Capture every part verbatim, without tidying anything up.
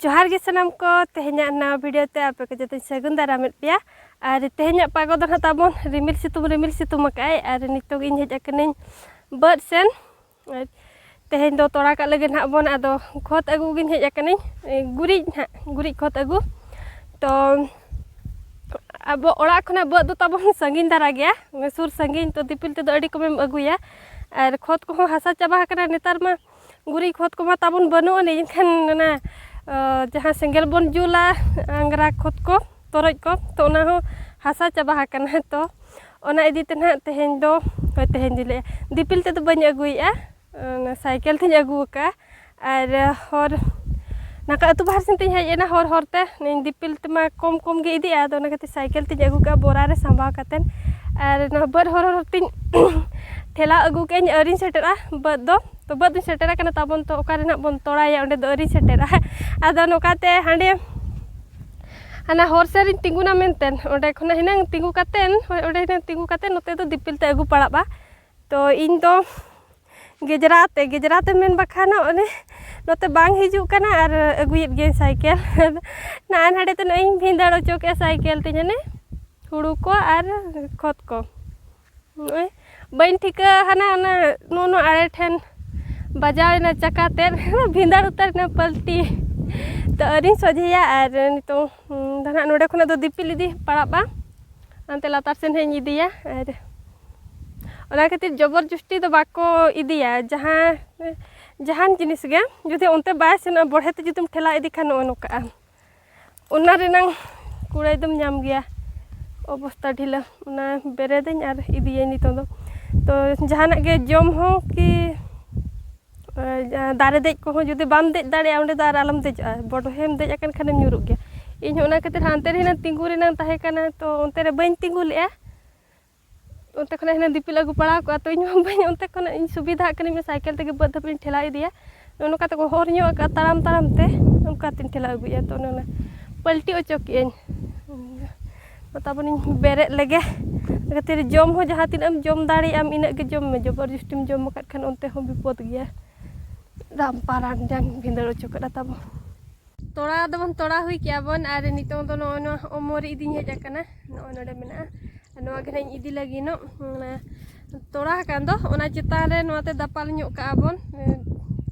ᱡᱚᱦᱟᱨ ᱜᱮ ᱥᱟᱱᱟᱢ ᱠᱚ, ᱛᱮᱦᱮᱧᱟᱜ ᱱᱟᱣᱟ video ᱛᱮ ᱟᱯᱮ ᱠᱚ ᱡᱚᱛᱚᱧ ᱥᱟᱹᱜᱩᱱ ᱫᱟᱨᱟᱢᱮᱫ ᱯᱮᱭᱟ᱾ ᱟᱨ ᱛᱮᱦᱮᱧᱟᱜ ᱯᱟᱜᱚ ᱫᱚ ᱱᱟᱦᱟᱜ ᱛᱟᱵᱚᱱ ᱨᱤᱢᱤᱞ ᱥᱤᱛᱩᱝ, ᱨᱤᱢᱤᱞ ᱥᱤᱛᱩᱝ ᱟᱠᱟᱫᱼᱟᱭ᱾ ᱟᱨ ᱱᱤᱛᱚᱜ ᱤᱧ ᱦᱮᱡ ᱟᱠᱟᱱᱟᱹᱧ ᱵᱟᱹᱫᱽ ᱥᱮᱱ᱾ ᱟᱨ ᱛᱮᱦᱮᱧ ᱫᱚ ᱛᱚᱲᱟ ᱠᱟᱜ ᱞᱟᱹᱜᱤᱫ ᱱᱟᱦᱟᱜ ᱵᱚᱱ, ᱟᱫᱚ ᱠᱷᱚᱛ ᱟᱹᱜᱩ ᱜᱤᱧ ᱦᱮᱡ ᱟᱠᱟᱱᱟᱹᱧ, ᱮ, ᱜᱩᱨᱤᱡ ᱱᱟᱦᱟᱜ, ᱜᱩᱨᱤᱡ ᱠᱷᱚᱛ ᱟᱹᱜᱩ᱾ ᱛᱚ ᱟᱵᱚ ᱚᱲᱟᱜ ᱠᱷᱚᱱᱟᱜ ᱵᱟᱹᱫᱽ ᱫᱚ ᱛᱟᱵᱚᱱ ᱥᱟᱺᱜᱤᱧ ᱫᱷᱟᱨᱟ ᱜᱮᱭᱟ, ᱥᱩᱨ ᱥᱟᱺᱜᱤᱧ, ᱛᱚ ᱫᱤᱯᱤᱞ ᱛᱮᱫᱚ ᱟᱹᱰᱤ ᱠᱚᱢᱮᱢ ᱟᱹᱜᱩᱭᱟ᱾ ᱟᱨ ᱠᱷᱚᱛ ᱠᱚᱦᱚᱸ ᱦᱟᱥᱟ ᱪᱟᱵᱟ ᱟᱠᱟᱱᱟ ᱱᱮᱛᱟᱨ ᱢᱟ, ᱜᱩᱨᱤᱡ ᱠᱷᱚᱛ ᱠᱚᱢᱟ ᱛᱟᱵᱚᱱ ᱵᱟᱹᱱᱩᱜ ᱟᱹᱱᱤᱡ, ᱮᱱᱠᱷᱟᱱ ᱚᱱᱟ, ᱚ, ᱡᱟᱦᱟᱸ ᱥᱮᱸᱜᱮᱞ ᱵᱚᱱ ᱡᱩᱞᱟ, ᱟᱝᱜᱽᱨᱟ ᱠᱷᱚᱛ ᱠᱚ, ᱛᱚᱨᱚᱡ ᱠᱚ, ᱛᱚ ᱚᱱᱟ ᱦᱚᱸ ᱦᱟᱥᱟ ᱪᱟᱵᱟ ᱟᱠᱟᱱᱟ᱾ ᱛᱚ ᱚᱱᱟ ᱤᱫᱤ ᱛᱮ ᱱᱟᱦᱟᱜ ᱛᱮᱦᱮᱧ ᱫᱚ, ᱦᱳᱭ, ᱛᱮᱦᱮᱧ ᱫᱚᱧ ᱞᱟᱹᱭᱮᱫᱼᱟ, ᱫᱤᱯᱤᱞ ᱛᱮᱫᱚ ᱵᱟᱹᱧ ᱟᱹᱜᱩᱭᱮᱫᱼᱟ, ᱚᱱᱟ ᱥᱟᱭᱠᱮᱞ ᱛᱤᱧ ᱟᱹᱜᱩ ᱟᱠᱟᱫᱼᱟ᱾ ᱟᱨ ᱦᱚᱨ, ᱱᱟᱠᱟ ᱟᱹᱛᱩ ᱵᱟᱦᱟᱨ ᱥᱮᱱ ᱛᱤᱧ ᱦᱮᱡ ᱮᱱᱟ, ᱦᱚᱨ ᱦᱚᱨ ᱛᱮ ᱤᱧ ᱫᱤᱯᱤᱞ ᱛᱮᱢᱟ ᱠᱚᱢ ᱠᱚᱢ ᱜᱮ ᱤᱫᱤᱜᱼᱟ, ᱟᱫᱚ ᱚᱱᱟ ᱠᱷᱟᱹᱛᱤᱨ ᱥᱟᱭᱠᱮᱞ ᱛᱤᱧ ᱟᱹᱜᱩ ᱠᱟᱜᱼᱟ ᱵᱚᱨᱟ ᱨᱮ ᱥᱟᱸᱵᱟᱣ ᱠᱟᱛᱮᱫ᱾ ᱟᱨ ᱱᱚᱣᱟ ᱵᱟᱹᱫᱽ ᱦᱚᱨ ᱦᱚᱨ ᱛᱤᱧ ᱴᱷᱮᱞᱟᱣ ᱟᱹᱜᱩ ᱠᱟᱜᱼᱟᱹᱧ, ᱟᱹᱣᱨᱤᱧ ᱥᱮᱴᱮᱨᱟ ᱵᱟᱹᱫᱽ ᱫᱚ᱾ ᱛᱚ ᱵᱟᱹᱫᱽ ᱫᱚᱧ ᱥᱮᱴᱮᱨ ᱟᱠᱟᱱᱟ ᱛᱟᱵᱚᱱ, ᱛᱚ ᱚᱠᱟ ᱨᱮ ᱱᱟᱦᱟᱜ ᱵᱚᱱ ᱛᱚᱲᱟᱭᱟ, ᱚᱸᱰᱮ ᱫᱚ ᱟᱹᱣᱨᱤᱧ ᱥᱮᱴᱮᱨᱟ᱾ ᱟᱫᱚ ᱱᱚᱝᱠᱟᱛᱮ ᱦᱟᱸᱰᱮ ᱦᱟᱱᱟ ᱦᱚᱨ ᱥᱮᱫ ᱨᱤᱧ ᱛᱤᱸᱜᱩᱱᱟ ᱢᱮᱱᱛᱮ, ᱚᱸᱰᱮ ᱠᱷᱚᱱᱟᱜ ᱦᱩᱱᱟᱹᱝ ᱛᱤᱸᱜᱩ ᱠᱟᱛᱮᱫ, ᱦᱳᱭ, ᱚᱸᱰᱮ ᱦᱩᱱᱟᱹᱝ ᱛᱤᱸᱜᱩ ᱠᱟᱛᱮᱫ ᱱᱚᱛᱮ ᱫᱚ ᱫᱤᱯᱤᱞ ᱛᱮ ᱟᱹᱜᱩ ᱯᱟᱲᱟᱜᱼᱟ᱾ ᱛᱚ ᱤᱧ ᱫᱚ ᱜᱮᱡᱽᱨᱟ ᱛᱮ, ᱜᱮᱡᱽᱨᱟ ᱛᱮ ᱢᱮᱱ ᱵᱟᱠᱷᱟᱱ ᱚᱱᱮ ᱱᱚᱛᱮ ᱵᱟᱝ ᱦᱤᱡᱩᱜ ᱠᱟᱱᱟ ᱟᱨ ᱟᱹᱜᱩᱭᱮᱫ ᱜᱤᱭᱟᱹᱧ ᱥᱟᱭᱠᱮᱞ᱾ ᱱᱟᱜᱼᱟ ᱱᱟᱰᱮ ᱛᱮ ᱱᱚᱜᱼᱚᱭ ᱤᱧ ᱵᱷᱤᱸᱫᱟᱹᱲ ᱚᱪᱚ ᱠᱮᱜᱼᱟ ᱥᱟᱭᱠᱮᱞ ᱛᱤᱧ, ᱦᱟᱱᱮ ᱦᱩᱲᱩ ᱠᱚ ᱟᱨ ᱠᱷᱚᱛ ᱠᱚ᱾ ᱱᱚᱜᱼᱚᱭ ᱵᱟᱹᱧ ᱴᱷᱤᱠᱟᱹ ᱦᱟᱱᱟ ᱚᱱᱟ ᱱᱚᱜᱼᱚ ᱱᱚᱣᱟ ᱟᱲᱮ ᱴᱷᱮᱱ ᱵᱟᱡᱟᱣ ᱮᱱᱟ ᱪᱟᱠᱟ ᱛᱮᱫ, ᱵᱷᱤᱸᱫᱟᱹᱲ ᱩᱛᱟᱹᱨ ᱮᱱᱟ ᱯᱟᱞᱴᱤ᱾ ᱛᱚ ᱟᱹᱣᱨᱤᱧ ᱥᱚᱡᱷᱮᱭᱟ ᱟᱨ ᱱᱤᱛᱚᱝ, ᱦᱩᱸ, ᱫᱚ ᱱᱟᱦᱟᱜ ᱱᱚᱰᱮ ᱠᱷᱚᱱᱟᱜ ᱫᱚ ᱫᱤᱯᱤᱞ ᱤᱫᱤ ᱯᱟᱲᱟᱜᱼᱟ, ᱦᱟᱱᱛᱮ ᱞᱟᱛᱟᱨ ᱥᱮᱱ ᱦᱟᱸᱜ ᱤᱧ ᱤᱫᱤᱭᱟ᱾ ᱟᱨ ᱚᱱᱟ ᱠᱷᱟᱹᱛᱤᱨ ᱡᱚᱵᱚᱨ ᱡᱚᱥᱛᱤ ᱫᱚ ᱵᱟᱠᱚ ᱤᱫᱤᱭᱟ, ᱡᱟᱦᱟᱸ, ᱡᱟᱦᱟᱱ ᱡᱤᱱᱤᱥ ᱜᱮ ᱡᱩᱫᱤ ᱚᱱᱛᱮ ᱵᱟᱭ ᱥᱮᱱᱚᱜᱼᱟ, ᱵᱚᱲᱦᱮ ᱛᱮ ᱡᱩᱫᱤᱢ ᱴᱷᱮᱞᱟᱣ ᱤᱫᱤ ᱠᱷᱟᱱ ᱱᱚᱜᱼᱚ ᱱᱚᱝᱠᱟᱜᱼᱟ᱾ ᱚᱱᱟ ᱨᱮᱱᱟᱝ ᱠᱩᱲᱟᱹᱭ ᱫᱚᱢ ᱧᱟᱢ ᱜᱮᱭᱟ, ᱚᱵᱚᱥᱛᱟ ᱰᱷᱤᱞᱟᱹ᱾ ᱚᱱᱟ ᱵᱮᱨᱮᱫᱟᱹᱧ ᱟᱨ ᱤᱫᱤᱭᱟᱹᱧ ᱱᱤᱛᱚᱝ ᱫᱚ᱾ ᱛᱚ ᱡᱟᱦᱟᱱᱟᱜ ᱜᱮ ᱡᱚᱢ ᱦᱚᱸ ᱠᱤ, ᱮ, ᱫᱟᱨᱮ ᱫᱮᱡ ᱠᱚᱦᱚᱸ ᱡᱩᱫᱤ ᱵᱟᱢ ᱫᱮᱡ ᱫᱟᱲᱮᱭᱟᱜᱼᱟ, ᱚᱸᱰᱮ ᱫᱚ ᱟᱨ ᱟᱞᱚᱢ ᱫᱮᱡᱚᱜᱼᱟ, ᱵᱚᱰᱦᱮᱢ ᱫᱮᱡ ᱟᱠᱟᱱ ᱠᱷᱟᱱᱮᱢ ᱧᱩᱨᱩᱜ ᱜᱮᱭᱟ᱾ ᱤᱧ ᱦᱚᱸ ᱚᱱᱟ ᱠᱷᱟᱹᱛᱤᱨ ᱦᱟᱱᱛᱮ ᱨᱮ ᱦᱤᱱᱟᱹᱝ ᱛᱤᱸᱜᱩ ᱨᱮᱱᱟᱝ ᱛᱟᱦᱮᱸ ᱠᱟᱱᱟ, ᱛᱚ ᱚᱱᱛᱮ ᱨᱮ ᱵᱟᱹᱧ ᱛᱤᱸᱜᱩ ᱞᱮᱜᱼᱟ᱾ ᱚᱱᱛᱮ ᱠᱷᱚᱱᱟᱜ ᱦᱤᱱᱟᱹᱝ ᱫᱤᱯᱤᱞ ᱟᱹᱜᱩ ᱯᱟᱲᱟᱣ ᱠᱚᱜᱼᱟ, ᱛᱚ ᱤᱧ ᱦᱚᱸ ᱵᱟᱹᱧ, ᱚᱱᱛᱮ ᱠᱷᱚᱱᱟᱜ ᱤᱧ ᱥᱩᱵᱤᱫᱷᱟᱜ ᱠᱟᱹᱱᱟᱹᱧ, ᱥᱟᱭᱠᱮᱞ ᱛᱮᱜᱮ ᱵᱟᱹᱫᱽ ᱫᱷᱟᱹᱵᱤᱡ ᱤᱧ ᱴᱷᱮᱞᱟᱣ ᱤᱫᱤᱭᱟ᱾ ᱱᱚᱜᱼᱚ ᱱᱚᱝᱠᱟ ᱛᱮᱠᱚ ᱦᱚᱨ ᱧᱚᱜ ᱟᱠᱟᱫᱼᱟ ᱛᱟᱲᱟᱢ ᱛᱟᱲᱟᱢ ᱛᱮ, ᱚᱱᱠᱟ ᱛᱤᱧ ᱴᱷᱮᱞᱟᱣ ᱟᱹᱜᱩᱭᱮᱫᱼᱟ᱾ ᱛᱚ ᱚᱱᱮ ᱚᱱᱟ ᱯᱟᱞᱴᱤ ᱚᱪᱚ ᱠᱮᱜᱼᱟᱹᱧ᱾ ᱛᱟᱵᱚᱱᱤᱧ ᱵᱮᱨᱮᱫ ᱞᱮᱜᱮ᱾ ᱚᱱᱟ ᱠᱷᱟᱹᱛᱤᱨ ᱡᱚᱢ ᱦᱚᱸ ᱡᱟᱦᱟᱸ ᱛᱤᱱᱟᱹᱜ ᱮᱢ ᱡᱚᱢ ᱫᱟᱲᱮᱭᱟᱜᱼᱟ ᱟᱢ, ᱤᱱᱟᱹᱜ ᱜᱮ ᱡᱚᱢ ᱢᱮ᱾ ᱡᱚᱵᱚᱨ ᱡᱚᱥᱛᱤᱢ ᱡᱚᱢ ᱟᱠᱟᱫ ᱠᱷᱟᱱ ᱚᱱᱛᱮ ᱦᱚᱸ ᱵᱤᱯᱚᱫ ᱜᱮᱭᱟ᱾ ᱨᱟᱢᱯᱟᱨᱟᱱ ᱡᱟᱝ ᱵᱷᱤᱸᱫᱟᱹᱲ ᱚᱪᱚ ᱠᱟᱫᱟ ᱛᱟᱵᱚ᱾ ᱛᱚᱲᱟ ᱫᱚᱵᱚᱱ ᱛᱚᱲᱟ ᱦᱩᱭ ᱠᱮᱜᱼᱟ ᱵᱚᱱ, ᱟᱨ ᱱᱤᱛᱚᱝ ᱫᱚ ᱱᱚᱜᱼᱚᱭ ᱱᱚᱣᱟ ᱚᱢᱚᱨᱤ ᱤᱫᱤᱧ ᱦᱮᱡ ᱟᱠᱟᱱᱟ᱾ ᱱᱚᱜᱼᱚᱭ ᱱᱚᱰᱮ ᱢᱮᱱᱟᱜᱼᱟ, ᱟᱨ ᱱᱚᱣᱟ ᱜᱮ ᱱᱟᱦᱟᱜ ᱤᱧ ᱤᱫᱤ ᱞᱟᱹᱜᱤᱫ ᱱᱚᱜ ᱚᱱᱟ ᱛᱚᱲᱟ ᱟᱠᱟᱱ ᱫᱚ, ᱚᱱᱟ ᱪᱮᱛᱟᱱ ᱨᱮ ᱱᱚᱣᱟᱛᱮ ᱫᱟᱯᱟᱞ ᱧᱚᱜ ᱠᱟᱜᱼᱟ ᱵᱚᱱ᱾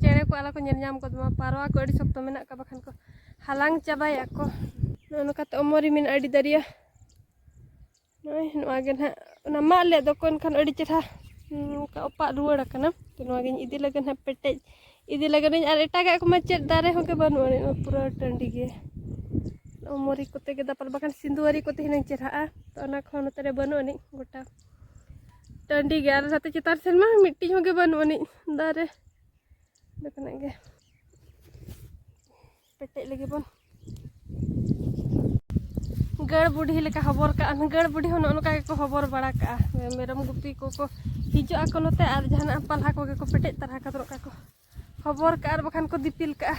ᱪᱮᱬᱮ ᱠᱚ ᱟᱞᱚ ᱠᱚ ᱧᱮᱞ ᱧᱟᱢ ᱠᱚᱫ ᱢᱟ, ᱯᱟᱨᱣᱟ ᱠᱚ ᱟᱹᱰᱤ ᱥᱚᱠᱛᱚ ᱢᱮᱱᱟᱜ ᱠᱚᱣᱟ, ᱵᱟᱠᱷᱟᱱ ᱠᱚ ᱦᱟᱞᱟᱝ ᱪᱟᱵᱟᱭᱟ ᱠᱚ᱾ ᱱᱚᱜᱼᱚ ᱱᱚᱝᱠᱟᱛᱮ ᱚᱢᱚᱨᱤ ᱢᱮᱱᱟᱜᱼᱟ ᱟᱹᱰᱤ ᱫᱟᱨᱭᱟ᱾ ᱱᱚᱜᱼᱚᱭ ᱱᱚᱣᱟ ᱜᱮ ᱱᱟᱦᱟᱜ ᱚᱱᱟ ᱢᱟᱜ ᱞᱮᱫ ᱫᱚᱠᱚ, ᱮᱱᱠᱷᱟᱱ ᱟᱹᱰᱤ ᱪᱮᱨᱦᱟ, ᱦᱩᱸ, ᱚᱱᱠᱟ ᱚᱯᱟᱜ ᱨᱩᱣᱟᱹᱲ ᱟᱠᱟᱱᱟ᱾ ᱛᱚ ᱱᱚᱣᱟ ᱜᱤᱧ ᱤᱫᱤ ᱞᱟᱹᱜᱤᱫ ᱱᱟᱦᱟᱜ ᱯᱮᱴᱮᱡ ᱤᱫᱤ ᱞᱟᱹᱜᱤᱫ ᱤᱧ᱾ ᱟᱨ ᱮᱴᱟᱜᱟᱜ ᱠᱚᱢᱟ ᱪᱮᱫ ᱫᱟᱨᱮ ᱦᱚᱸ ᱜᱮ ᱵᱟᱹᱱᱩᱜ ᱟᱹᱱᱤᱡ, ᱱᱚᱣᱟ ᱯᱩᱨᱟᱹ ᱴᱟᱺᱰᱤ ᱜᱮ᱾ ᱚᱢᱚᱨᱤ ᱠᱚᱛᱮ ᱜᱮ ᱫᱟᱯᱟᱞ, ᱵᱟᱠᱷᱟᱱ ᱥᱤᱸᱫᱩᱣᱟᱹᱨᱤ ᱠᱚᱛᱮ ᱦᱩᱱᱟᱹᱝ ᱪᱮᱨᱦᱟᱜᱼᱟ᱾ ᱛᱚ ᱚᱱᱟ ᱠᱚᱦᱚᱸ ᱱᱚᱛᱮ ᱨᱮ ᱵᱟᱹᱱᱩᱜ ᱟᱹᱱᱤᱡ, ᱜᱚᱴᱟ ᱴᱟᱺᱰᱤ ᱜᱮ᱾ ᱟᱨ ᱱᱚᱛᱮ ᱪᱮᱛᱟᱱ ᱥᱮᱱ ᱢᱟ ᱢᱤᱫᱴᱤᱡ ᱦᱚᱸ ᱜᱮ ᱵᱟᱹᱱᱩᱜ ᱟᱹᱱᱤᱡ ᱫᱟᱨᱮ᱾ ᱚᱸᱰᱮ ᱠᱷᱚᱱᱟᱜ ᱜᱮ ᱯᱮᱴᱮᱡ ᱞᱟᱹᱜᱤᱫ ᱵᱚᱱ᱾ ᱜᱟᱹᱲ ᱵᱩᱰᱷᱤ ᱞᱮᱠᱟ ᱦᱚᱵᱚᱨ ᱠᱟᱜᱼᱟ᱾ ᱜᱟᱹᱲ ᱵᱩᱰᱷᱤ ᱦᱚᱸ ᱱᱚᱜᱼᱚ ᱱᱚᱝᱠᱟ ᱜᱮᱠᱚ ᱦᱚᱵᱚᱨ ᱵᱟᱲᱟ ᱠᱟᱜᱼᱟ᱾ ᱢᱮᱨᱚᱢ ᱜᱩᱯᱤ ᱠᱚᱠᱚ ᱦᱤᱡᱩᱜ ᱟᱠᱚ ᱱᱚᱛᱮ, ᱟᱨ ᱡᱟᱦᱟᱱᱟᱜ ᱯᱟᱞᱦᱟ ᱠᱚᱜᱮ ᱠᱚ ᱯᱮᱴᱮᱡ ᱛᱟᱨᱟ ᱠᱟᱫᱟ, ᱱᱚᱝᱠᱟ ᱠᱚ ᱦᱚᱵᱚᱨ ᱠᱟᱜᱼᱟ ᱟᱨ ᱵᱟᱠᱷᱟᱱ ᱠᱚ ᱫᱤᱯᱤᱞ ᱠᱟᱜᱼᱟ᱾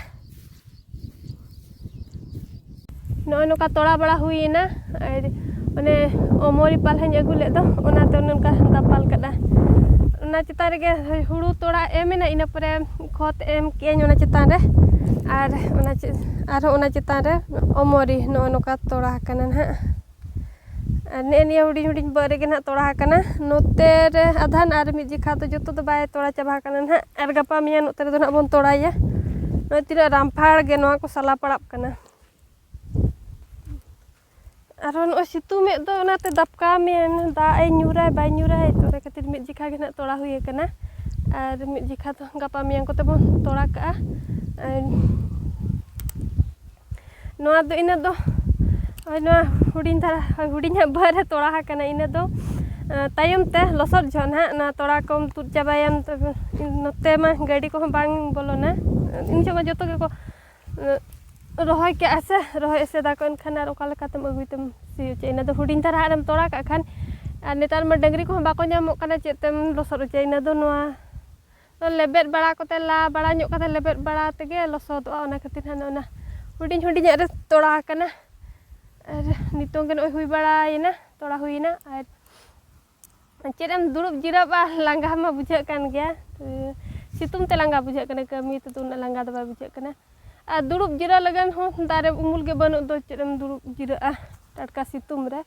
ᱱᱚᱜᱼᱚᱭ ᱱᱚᱝᱠᱟ ᱛᱚᱲᱟ ᱵᱟᱲᱟ ᱦᱩᱭᱮᱱᱟ᱾ ᱟᱨ ᱚᱱᱮ ᱚᱢᱚᱨᱤ ᱯᱟᱞᱦᱟᱧ ᱟᱹᱜᱩ ᱞᱮᱫ ᱫᱚ, ᱚᱱᱟᱛᱮ ᱚᱱᱮ ᱚᱱᱠᱟ ᱫᱟᱯᱟᱞ ᱠᱟᱫᱟ᱾ ᱚᱱᱟ ᱪᱮᱛᱟᱱ ᱨᱮᱜᱮ ᱦᱩᱲᱩ ᱛᱚᱲᱟ ᱮᱢ ᱮᱱᱟ, ᱤᱱᱟᱹ ᱯᱚᱨᱮ ᱠᱷᱚᱛ ᱮᱢ ᱠᱮᱜᱼᱟᱹᱧ ᱚᱱᱟ ᱪᱮᱛᱟᱱ ᱨᱮ᱾ ᱟᱨ ᱚᱱᱟ ᱪᱮ-, ᱟᱨᱦᱚᱸ ᱚᱱᱟ ᱪᱮᱛᱟᱱ ᱨᱮ ᱚᱢᱚᱨᱤ ᱱᱚᱜᱼᱚ ᱱᱚᱝᱠᱟ ᱛᱚᱲᱟ ᱟᱠᱟᱱᱟ ᱱᱟᱦᱟᱜ᱾ ᱟᱨ ᱱᱮᱜᱼᱮ ᱱᱤᱭᱟᱹ ᱦᱩᱰᱤᱧ ᱦᱩᱰᱤᱧ ᱵᱟᱹᱫᱽ ᱨᱮᱜᱮ ᱱᱟᱦᱟᱜ ᱛᱚᱲᱟ ᱟᱠᱟᱱᱟ᱾ ᱱᱚᱛᱮ ᱨᱮ ᱟᱫᱷᱟᱱ ᱟᱨ ᱢᱤᱫ ᱡᱮᱠᱷᱟ ᱫᱚ ᱡᱚᱛᱚ ᱫᱚ ᱵᱟᱭ ᱛᱚᱲᱟ ᱪᱟᱵᱟ ᱟᱠᱟᱱᱟ ᱱᱟᱦᱟᱜ᱾ ᱟᱨ ᱜᱟᱯᱟ ᱢᱮᱭᱟᱝ ᱱᱚᱛᱮ ᱨᱮᱫᱚ ᱱᱟᱦᱟᱜ ᱵᱚᱱ ᱛᱚᱲᱟᱭᱟ᱾ ᱱᱚᱜᱼᱚᱭ ᱛᱤᱱᱟᱹᱜ ᱨᱟᱢᱯᱷᱟᱲ ᱜᱮ ᱱᱚᱣᱟ ᱠᱚ ᱥᱟᱞᱟ ᱯᱟᱲᱟᱜ ᱠᱟᱱᱟ᱾ ᱟᱨᱦᱚᱸ ᱱᱚᱜᱼᱚᱭ ᱥᱤᱛᱩᱝ ᱮᱫ ᱫᱚ, ᱚᱱᱟᱛᱮ ᱫᱟᱯᱠᱟᱣ ᱢᱮᱭᱟ, ᱫᱟᱜ ᱮ ᱧᱩᱨᱟᱭ ᱵᱟᱭ ᱧᱩᱨᱟᱭ, ᱛᱚ ᱚᱱᱟ ᱠᱷᱟᱹᱛᱤᱨ ᱢᱤᱫ ᱡᱮᱠᱷᱟ ᱜᱮ ᱱᱟᱦᱟᱜ ᱛᱚᱲᱟ ᱦᱩᱭ ᱟᱠᱟᱱᱟ᱾ ᱟᱨ ᱢᱤᱫ ᱡᱮᱠᱷᱟ ᱫᱚ ᱜᱟᱯᱟ ᱢᱮᱭᱟᱝ ᱠᱚᱛᱮ ᱵᱚᱱ ᱛᱚᱲᱟ ᱠᱟᱜᱼᱟ᱾ ᱟᱨ ᱱᱚᱣᱟ ᱫᱚ ᱤᱱᱟᱹ ᱫᱚ, ᱦᱳᱭ, ᱱᱚᱣᱟ ᱦᱩᱰᱤᱧ ᱫᱷᱟᱨᱟ, ᱦᱳᱭ, ᱦᱩᱰᱤᱧᱟᱜ ᱵᱟᱹᱫᱽ ᱨᱮ ᱛᱚᱲᱟ ᱟᱠᱟᱱᱟ᱾ ᱤᱱᱟᱹ ᱫᱚ, ᱮᱸ, ᱛᱟᱭᱚᱢ ᱛᱮ ᱞᱚᱥᱚᱫ ᱡᱚᱦᱚᱜ ᱱᱟᱦᱟᱜ ᱱᱚᱣᱟ ᱛᱚᱲᱟ ᱠᱚᱢ ᱛᱩᱫ ᱪᱟᱵᱟᱭᱟᱢ, ᱛᱚᱵᱮ ᱱᱚᱛᱮ ᱢᱟ ᱜᱟᱹᱰᱤ ᱠᱚᱦᱚᱸ ᱵᱟᱝ ᱵᱚᱞᱚᱱᱟ᱾ ᱩᱱ ᱡᱚᱦᱚᱜ ᱢᱟ ᱡᱚᱛᱚ ᱜᱮᱠᱚ, ᱮᱸ, ᱨᱚᱦᱚᱭ ᱠᱟᱜᱼᱟ ᱥᱮ ᱨᱚᱦᱚᱭ ᱮᱥᱮᱫᱟ ᱠᱚ, ᱮᱱᱠᱷᱟᱱ ᱟᱨ ᱚᱠᱟ ᱞᱮᱠᱟᱛᱮᱢ ᱟᱹᱜᱩᱭ ᱛᱮᱢ ᱥᱤ ᱦᱚᱪᱚᱭᱟ? ᱤᱱᱟᱹ ᱫᱚ ᱦᱩᱰᱤᱧ ᱫᱷᱟᱨᱟ ᱟᱨᱮᱢ ᱛᱚᱲᱟ ᱠᱟᱜ ᱠᱷᱟᱱ, ᱟᱨ ᱱᱮᱛᱟᱨ ᱢᱟ ᱰᱟᱹᱝᱨᱤ ᱠᱚᱦᱚᱸ ᱵᱟᱠᱚ ᱧᱟᱢᱚᱜ ᱠᱟᱱᱟ, ᱪᱮᱫ ᱛᱮᱢ ᱞᱚᱥᱚᱫ ᱦᱚᱪᱚᱭᱟ? ᱤᱱᱟᱹ ᱫᱚ ᱱᱚᱣᱟ ᱞᱮᱵᱮᱫ ᱵᱟᱲᱟ ᱠᱚᱛᱮ, ᱞᱟ ᱵᱟᱲᱟ ᱧᱚᱜ ᱠᱟᱛᱮ ᱞᱮᱵᱮᱫ ᱵᱟᱲᱟ ᱛᱮᱜᱮ ᱞᱚᱥᱚᱫᱚᱜᱼᱟ᱾ ᱚᱱᱟ ᱠᱷᱟᱹᱛᱤᱨ ᱦᱟᱸᱜ ᱱᱚᱜᱼᱚ ᱱᱟ ᱦᱩᱰᱤᱧ ᱦᱩᱰᱤᱧᱟᱜ ᱨᱮ ᱛᱚᱲᱟ ᱟᱠᱟᱱᱟ᱾ ᱟᱨ ᱱᱤᱛᱚᱝ ᱜᱮ ᱱᱚᱜᱼᱚᱭ ᱦᱩᱭ ᱵᱟᱲᱟᱭᱮᱱᱟ, ᱛᱚᱲᱟ ᱦᱩᱭᱮᱱᱟ᱾ ᱟᱨ ᱪᱮᱫ ᱮᱢ ᱫᱩᱲᱩᱵ ᱡᱤᱨᱟᱹᱜᱼᱟ, ᱞᱟᱸᱜᱟ ᱢᱟ ᱵᱩᱡᱷᱟᱹᱜ ᱠᱟᱱ ᱜᱮᱭᱟ᱾ ᱥᱤᱛᱩᱝ ᱛᱮ ᱞᱟᱸᱜᱟ ᱵᱩᱡᱷᱟᱹᱜ ᱠᱟᱱᱟ, ᱠᱟᱹᱢᱤ ᱛᱮᱫᱚ ᱩᱱᱟᱹᱜ ᱞᱟᱸᱜᱟ ᱫᱚ ᱵᱟᱭ ᱵᱩᱡᱷᱟᱹᱜ ᱠᱟᱱᱟ᱾ ᱟᱨ ᱫᱩᱲᱩᱵ ᱡᱤᱨᱟᱹᱜ ᱞᱟᱹᱜᱤᱫ ᱦᱚᱸ ᱫᱟᱨᱮ ᱩᱢᱩᱞ ᱜᱮ ᱵᱟᱹᱱᱩᱜ ᱫᱚ, ᱪᱮᱫ ᱮᱢ ᱫᱩᱲᱩᱵ ᱡᱤᱨᱟᱹᱜᱼᱟ ᱴᱟᱴᱠᱟ ᱥᱤᱛᱩᱝ ᱨᱮ᱾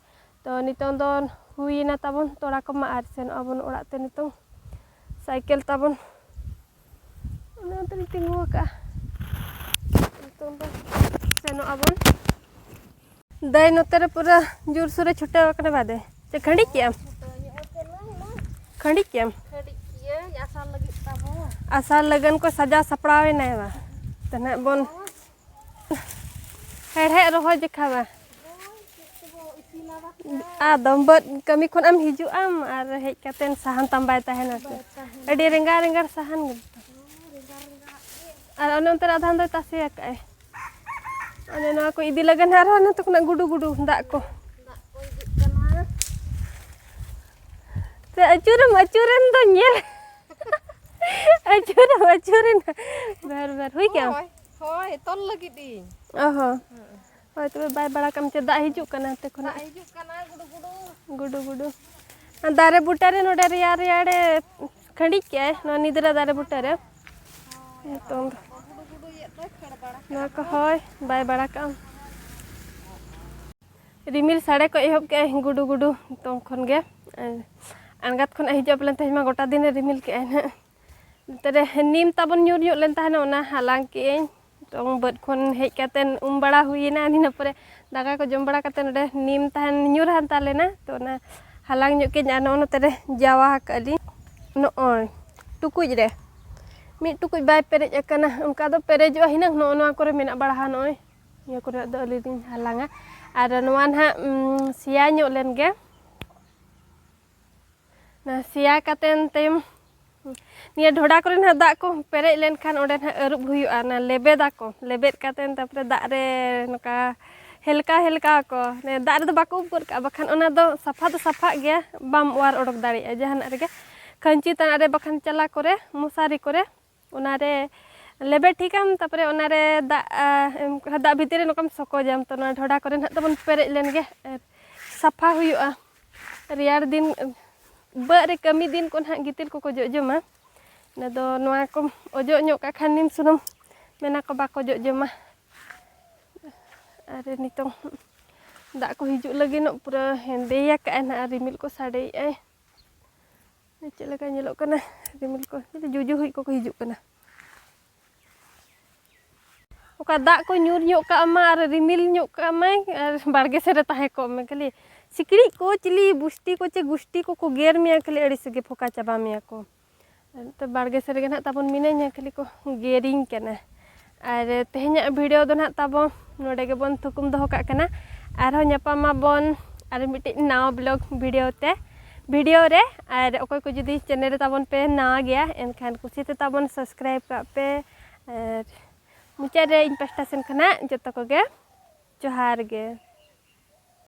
ᱛᱚ ᱱᱤᱛᱚᱝ ᱫᱚ ᱦᱩᱭᱮᱱᱟ ᱛᱟᱵᱚᱱ ᱛᱚᱲᱟ ᱠᱚᱢᱟ, ᱟᱨ ᱥᱮᱱᱚᱜ ᱟᱵᱚᱱ ᱚᱲᱟᱜ ᱛᱮ᱾ ᱱᱤᱛᱚᱝ ᱥᱟᱭᱠᱮᱞ ᱛᱟᱵᱚᱱ ᱚᱱᱟ ᱚᱱᱛᱮ ᱨᱮᱧ ᱛᱤᱸᱜᱩ ᱟᱠᱟᱫᱼᱟ᱾ ᱱᱤᱛᱚᱝ ᱫᱚ ᱥᱮᱱᱚᱜ ᱟᱵᱚᱱ᱾ ᱫᱟᱹᱭ, ᱱᱚᱛᱮ ᱨᱮ ᱯᱩᱨᱟᱹ ᱡᱳᱨᱥᱳᱨᱮ ᱪᱷᱩᱴᱟᱹᱣ ᱟᱠᱟᱱᱟ ᱵᱟᱫᱮ᱾ ᱪᱮ ᱠᱷᱟᱹᱰᱤ ᱠᱮᱜ ᱟᱢ? ᱠᱷᱟᱹᱰᱤ ᱠᱮᱜ ᱟᱢ? ᱠᱷᱟᱹᱰᱤ ᱠᱤᱭᱟᱹᱧ ᱟᱥᱟᱲ ᱞᱟᱹᱜᱤᱫ ᱛᱟᱵᱚ᱾ ᱟᱥᱟᱲ ᱞᱟᱹᱜᱤᱫ ᱠᱚ ᱥᱟᱡᱟᱣ ᱥᱟᱯᱲᱟᱣ ᱮᱱᱟᱭ ᱵᱟ᱾ ᱛᱮ ᱱᱟᱦᱟᱜ ᱵᱚᱱ ᱦᱮᱲᱦᱮᱫ ᱨᱚᱦᱚᱭ ᱡᱮᱠᱷᱟ ᱵᱟ᱾ ᱟᱫᱚᱢ ᱵᱟᱹᱫᱽ ᱠᱟᱹᱢᱤ ᱠᱷᱚᱱ ᱮᱢ ᱦᱤᱡᱩᱜ ᱟᱢ ᱟᱨ ᱦᱮᱡ ᱠᱟᱛᱮ ᱥᱟᱦᱟᱱ ᱛᱟᱢ ᱵᱟᱭ ᱛᱟᱦᱮᱱᱟ ᱥᱮ᱾ ᱟᱹᱰᱤ ᱨᱮᱸᱜᱟᱲ ᱨᱮᱸᱜᱟᱲ ᱥᱟᱦᱟᱱ ᱜᱮ᱾ ᱟᱨ ᱚᱱᱮ ᱚᱱᱛᱮ ᱨᱮ ᱟᱫᱷᱟᱱ ᱫᱚᱭ ᱛᱟᱥᱮ ᱟᱠᱟᱫᱼᱟᱭ᱾ ᱚᱱᱮ ᱱᱚᱣᱟ ᱠᱚ ᱤᱫᱤ ᱞᱟᱹᱜᱤᱫ ᱟᱨᱦᱚᱸ ᱱᱚᱛᱮ ᱠᱷᱚᱱᱟᱜ ᱜᱩᱰᱩ ᱜᱩᱰᱩ ᱫᱟᱜ ᱠᱚ᱾ ᱫᱟᱜ ᱠᱚ ᱦᱤᱡᱩᱜ ᱠᱟᱱᱟ᱾ ᱥᱮ ᱟᱹᱪᱩᱨᱮᱢ ᱟᱹᱪᱩᱨᱮᱱ ᱫᱚ ᱧᱮᱞ᱾ ᱟᱹᱪᱩᱨᱮᱢ ᱟᱹᱪᱩᱨᱮᱱ᱾ ᱵᱟᱨ ᱵᱟᱨ ᱦᱩᱭ ᱠᱮᱜᱼᱟᱢ? ᱦᱳᱭ, ᱦᱳᱭ, ᱛᱚᱞ ᱞᱟᱹᱜᱤᱫ ᱤᱧ᱾ ᱚ ᱦᱚᱸ᱾ ᱦᱳᱭ, ᱛᱚᱵᱮ ᱵᱟᱭ ᱵᱟᱲᱟ ᱠᱟᱜ ᱟᱢ ᱪᱮ ᱫᱟᱜ ᱦᱤᱡᱩᱜ ᱠᱟᱱᱟ ᱦᱟᱱᱛᱮ ᱫᱟᱜ ᱠᱷᱚᱱᱟᱜ? ᱦᱤᱡᱩᱜ ᱠᱟᱱᱟ, ᱜᱩᱰᱩ ᱜᱩᱰᱩ᱾ ᱜᱩᱰᱩ ᱜᱩᱰᱩ᱾ ᱟᱨ ᱫᱟᱨᱮ ᱵᱩᱴᱟᱹ ᱨᱮ ᱱᱚᱰᱮ ᱨᱮᱭᱟᱲ ᱨᱮᱭᱟᱲᱮ ᱠᱷᱟᱹᱰᱤᱡ ᱠᱮᱜᱼᱟᱭ, ᱱᱚᱣᱟ ᱱᱤᱫᱽᱨᱟ ᱫᱟᱨᱮ ᱵᱩᱴᱟᱹ ᱨᱮ᱾ ᱱᱤᱛᱚᱝ ᱫᱚ ᱜᱩᱰᱩ ᱜᱩᱰᱩ ᱤᱭᱟᱹ ᱫᱚᱭ ᱠᱷᱟᱹᱲ ᱵᱟᱲᱟ ᱠᱮᱜᱼᱟ ᱱᱚᱣᱟ ᱠᱚ ᱵᱚᱞᱮ᱾ ᱦᱚᱭ ᱵᱟᱭ ᱵᱟᱲᱟ ᱠᱟᱜᱼᱟ᱾ ᱨᱤᱢᱤᱞ ᱥᱟᱰᱮ ᱠᱚ ᱮᱦᱚᱵ ᱠᱮᱜᱼᱟᱭ ᱜᱩᱰᱩ ᱜᱩᱰᱩ ᱱᱤᱛᱚᱝ ᱠᱷᱚᱱ ᱜᱮ᱾ ᱟᱨ ᱟᱬᱜᱟᱛ ᱠᱷᱚᱱᱟᱜ ᱦᱤᱡᱩᱜᱼᱟ ᱯᱟᱞᱮᱱ ᱛᱮᱦᱮᱧ ᱢᱟ ᱜᱚᱴᱟ ᱫᱤᱱᱮ ᱨᱤᱢᱤᱞ ᱠᱮᱜᱼᱟᱭ ᱱᱟᱦᱟᱜ᱾ ᱱᱚᱛᱮ ᱨᱮ ᱱᱤᱢ ᱛᱟᱵᱚᱱ ᱧᱩᱨ ᱧᱚᱜ ᱞᱮᱱ ᱛᱟᱦᱮᱱᱟ, ᱚᱱᱟ ᱦᱟᱞᱟᱝ ᱠᱮᱜᱼᱟᱹᱧ᱾ ᱱᱤᱛᱚᱝ ᱵᱟᱹᱫᱽ ᱠᱷᱚᱱ ᱦᱮᱡ ᱠᱟᱛᱮᱱ ᱩᱢ ᱵᱟᱲᱟ ᱦᱩᱭᱮᱱᱟ, ᱤᱱᱟᱹ ᱯᱚᱨᱮ ᱫᱟᱠᱟ ᱠᱚ ᱡᱚᱢ ᱵᱟᱲᱟ ᱠᱟᱛᱮᱱ ᱱᱚᱰᱮ ᱱᱤᱢ ᱛᱟᱦᱮᱱ ᱧᱩᱨ ᱦᱟᱱᱛᱟᱲ ᱞᱮᱱᱟ, ᱛᱚ ᱚᱱᱟ ᱦᱟᱞᱟᱝ ᱧᱚᱜ ᱠᱮᱜᱼᱟᱹᱧ᱾ ᱟᱨ ᱱᱚᱜᱼᱚ ᱱᱚᱛᱮ ᱨᱮ ᱡᱟᱣᱟ ᱟᱠᱟᱫ ᱞᱤᱧ ᱱᱚᱜᱼᱚᱭ ᱴᱩᱠᱩᱡ ᱨᱮ, ᱢᱤᱫ ᱴᱩᱠᱩᱡ ᱵᱟᱭ ᱯᱮᱨᱮᱡ ᱟᱠᱟᱱᱟ, ᱚᱱᱠᱟ ᱫᱚ ᱯᱮᱨᱮᱡᱚᱜᱼᱟ ᱦᱤᱱᱟᱹᱝ᱾ ᱱᱚᱜᱼᱚ ᱱᱚᱣᱟ ᱠᱚᱨᱮ ᱢᱮᱱᱟᱜ ᱵᱟᱲᱟᱣᱟ, ᱱᱚᱜᱼᱚᱭ ᱱᱤᱭᱟᱹ ᱠᱚᱨᱮ ᱫᱚ ᱟᱹᱞᱤᱧ ᱞᱤᱧ ᱦᱟᱞᱟᱝᱟ᱾ ᱟᱨ ᱱᱚᱣᱟ ᱱᱟᱦᱟᱜ, ᱩᱢ, ᱥᱮᱭᱟ ᱧᱚᱜ ᱞᱮᱱ ᱜᱮ᱾ ᱚᱱᱟ ᱥᱮᱭᱟ ᱠᱟᱛᱮᱱ ᱛᱟᱭᱚᱢ ᱱᱤᱭᱟᱹ ᱰᱷᱚᱰᱟ ᱠᱚᱨᱮ ᱱᱟᱦᱟᱜ ᱫᱟᱜ ᱠᱚ ᱯᱮᱨᱮᱡ ᱞᱮᱱᱠᱷᱟᱱ ᱚᱸᱰᱮ ᱱᱟᱦᱟᱜ ᱟᱹᱨᱩᱵ ᱦᱩᱭᱩᱜᱼᱟ᱾ ᱚᱱᱟ ᱞᱮᱵᱮᱫᱟᱠᱚ, ᱞᱮᱵᱮᱫ ᱠᱟᱛᱮᱱ ᱛᱟᱨᱯᱚᱨᱮ ᱫᱟᱜ ᱨᱮ ᱱᱚᱝᱠᱟ ᱦᱮᱞᱠᱟᱣ ᱦᱮᱞᱠᱟᱣ ᱟᱠᱚ᱾ ᱚᱱᱮ ᱫᱟᱜ ᱨᱮᱫᱚ ᱵᱟᱠᱚ ᱩᱵ ᱜᱚᱫ ᱠᱟᱜᱼᱟ, ᱵᱟᱠᱷᱟᱱ ᱚᱱᱟ ᱫᱚ ᱥᱟᱯᱷᱟ ᱫᱚ ᱥᱟᱯᱷᱟᱜ ᱜᱮᱭᱟ, ᱵᱟᱢ ᱚᱣᱟᱨ ᱚᱰᱚᱠ ᱫᱟᱲᱮᱭᱟᱜᱼᱟ ᱡᱟᱦᱟᱱᱟᱜ ᱨᱮᱜᱮ᱾ ᱠᱷᱟᱹᱧᱪᱤ ᱛᱟᱱᱟᱜ ᱨᱮ ᱵᱟᱠᱷᱟᱱ ᱪᱟᱞᱟ ᱠᱚᱨᱮ, ᱢᱚᱥᱟᱨᱤ ᱠᱚᱨᱮ, ᱚᱱᱟᱨᱮ ᱞᱮᱵᱮᱫ ᱴᱷᱤᱠᱟᱢ, ᱛᱟᱨᱯᱚᱨᱮ ᱚᱱᱟᱨᱮ ᱫᱟᱜ, ᱟ, ᱮᱢ, ᱫᱟᱜ ᱵᱷᱤᱛᱤᱨ ᱨᱮ ᱱᱚᱝᱠᱟᱢ ᱥᱚᱠᱚᱡᱟᱢ, ᱛᱚ ᱱᱚᱣᱟ ᱰᱷᱚᱰᱟ ᱠᱚᱨᱮ ᱱᱟᱦᱟᱜ ᱛᱟᱵᱚᱱ ᱯᱮᱨᱮᱡ ᱞᱮᱱ ᱜᱮ, ᱟᱨ ᱥᱟᱯᱷᱟ ᱦᱩᱭᱩᱜᱼᱟ᱾ ᱨᱮᱭᱟᱲ ᱫᱤᱱ, ᱵᱟᱹᱫᱽ ᱨᱮ ᱠᱟᱹᱢᱤ ᱫᱤᱱ ᱠᱚ ᱱᱟᱦᱟᱜ ᱜᱤᱛᱤᱞ ᱠᱚᱠᱚ ᱡᱚᱜ ᱡᱚᱢᱟ᱾ ᱚᱱᱟ ᱫᱚ ᱱᱚᱣᱟ ᱠᱚᱢ ᱚᱡᱚᱜ ᱧᱚᱜ ᱠᱟᱜ ᱠᱷᱟᱱ ᱱᱤᱢ ᱥᱩᱱᱩᱢ, ᱢᱮᱱᱟ ᱠᱚ ᱵᱟᱠᱚ ᱡᱚᱜ ᱡᱚᱢᱟ᱾ ᱟᱨ ᱱᱤᱛᱚᱝ ᱫᱟᱜ ᱠᱚ ᱦᱤᱡᱩᱜ ᱞᱟᱹᱜᱤᱫᱚᱜ, ᱯᱩᱨᱟᱹ ᱦᱮᱸᱫᱮᱭᱟᱠᱟᱜᱼᱟᱭ ᱱᱟᱦᱟᱜ, ᱨᱤᱢᱤᱞ ᱠᱚ ᱥᱟᱰᱮᱭᱮᱜᱼᱟᱭ᱾ ᱪᱮᱫ ᱞᱮᱠᱟ ᱧᱮᱞᱚᱜ ᱠᱟᱱᱟ ᱨᱤᱢᱤᱞ ᱠᱚ, ᱡᱩᱡᱩ ᱦᱩᱭ ᱠᱚᱠᱚ ᱦᱤᱡᱩᱜ ᱠᱟᱱᱟ᱾ ᱚᱠᱟ ᱫᱟᱜ ᱠᱚ ᱧᱩᱨ ᱧᱚᱜ ᱠᱟᱜ ᱢᱟ ᱟᱨ ᱨᱤᱢᱤᱞ ᱧᱚᱜ ᱠᱟᱜ ᱢᱟᱭ ᱟᱨ ᱵᱟᱲᱜᱮ ᱥᱮᱫ ᱨᱮ ᱛᱟᱦᱮᱸ ᱠᱚᱜ ᱢᱮ, ᱠᱷᱟᱹᱞᱤ ᱥᱤᱠᱲᱤᱡ ᱠᱚ, ᱪᱤᱞᱤ ᱵᱩᱥᱴᱤ ᱠᱚ ᱪᱮ ᱜᱩᱥᱴᱤ ᱠᱚᱠᱚ ᱜᱮᱨ ᱢᱮᱭᱟ, ᱠᱷᱟᱹᱞᱤ ᱟᱹᱲᱤᱥ ᱜᱮ ᱯᱷᱚᱠᱟ ᱪᱟᱵᱟ ᱢᱮᱭᱟ ᱠᱚ᱾ ᱛᱚ ᱵᱟᱲᱜᱮ ᱥᱮᱫ ᱨᱮᱜᱮ ᱱᱟᱦᱟᱜ ᱛᱟᱵᱚᱱ ᱢᱤᱱᱟᱹᱧᱟ, ᱠᱷᱟᱹᱞᱤ ᱠᱚ ᱜᱮᱨᱤᱧ ᱠᱟᱱᱟ᱾ ᱟᱨ ᱛᱮᱦᱮᱧᱟᱜ video ᱫᱚ ᱱᱟᱦᱟᱜ ᱛᱟᱵᱚ ᱱᱚᱰᱮ ᱜᱮᱵᱚᱱ ᱛᱷᱩᱠᱩᱢ ᱫᱚᱦᱚ ᱠᱟᱜ ᱠᱟᱱᱟ᱾ ᱟᱨᱦᱚᱸ ᱧᱟᱯᱟᱢ ᱟᱵᱚᱱ ᱟᱨ ᱢᱤᱫᱴᱤᱡ ᱱᱟᱣᱟ vlog video ᱛᱮ, video ᱨᱮ᱾ ᱟᱨ ᱚᱠᱚᱭ ᱠᱚ ᱡᱩᱫᱤ channel ᱨᱮ ᱛᱟᱵᱚᱱ ᱯᱮ ᱱᱟᱣᱟ ᱜᱮᱭᱟ, ᱮᱱᱠᱷᱟᱱ ᱠᱩᱥᱤᱛᱮ ᱛᱟᱵᱚᱱ subscribe ᱠᱟᱜ ᱯᱮ᱾ ᱟᱨ ᱢᱩᱪᱟᱹᱫ ᱨᱮ ᱤᱧ ᱯᱟᱦᱴᱟ ᱥᱮᱱ ᱠᱷᱚᱱᱟᱜ ᱡᱚᱛᱚ ᱠᱚᱜᱮ ᱡᱚᱦᱟᱨ ᱜᱮ᱾